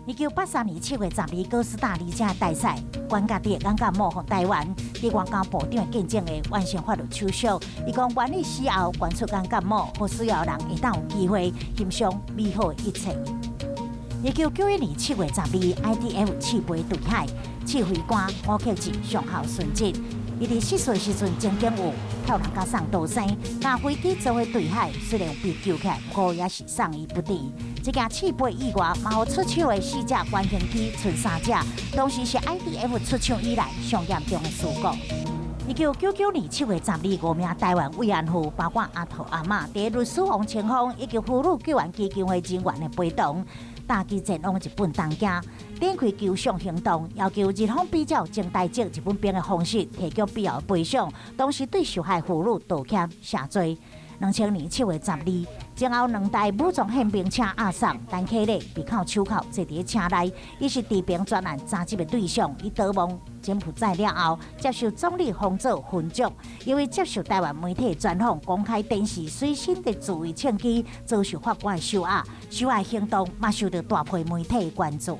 1983年7月12日，哥斯達黎加大賽，懸架佇眼角膜予台灣佇外交部長見證下完成法律手續。伊講願意死後捐出眼角膜，予需要人會當有機會欣賞美好的一切。1991年7月12日，IDF 試飛墜海，指揮官吳克濟上校殉職。伊佇失事時陣曾經有跳人共送逃生，但飛機遭火墜海，雖然被救起來，不過也是送醫不治。這件試飛意外，嘛予出手的四架原型機賰三隻，當時是 IDF 出廠以來上嚴重的事故。1999年7月12日，五名台灣慰安婦，包括阿桃阿媽，佇律師王清峰以及婦女救援基金會人員的陪同，搭機前往日本東京，展開求償行動，要求日方比照蔣台籍日本兵的方式，提供必要的賠償，同時對受害婦女道歉謝罪。2000年7月12，前後兩台武裝憲兵車押送，陳啟禮被銬手銬坐佇車內，伊是治平專案查緝的對象。伊逃亡柬埔寨了後，接受總理封做勳爵，因為接受台灣媒體專訪，公開展示隨身的自衛槍支，遭受法官的收押，收押行動嘛受到大批媒體的關注。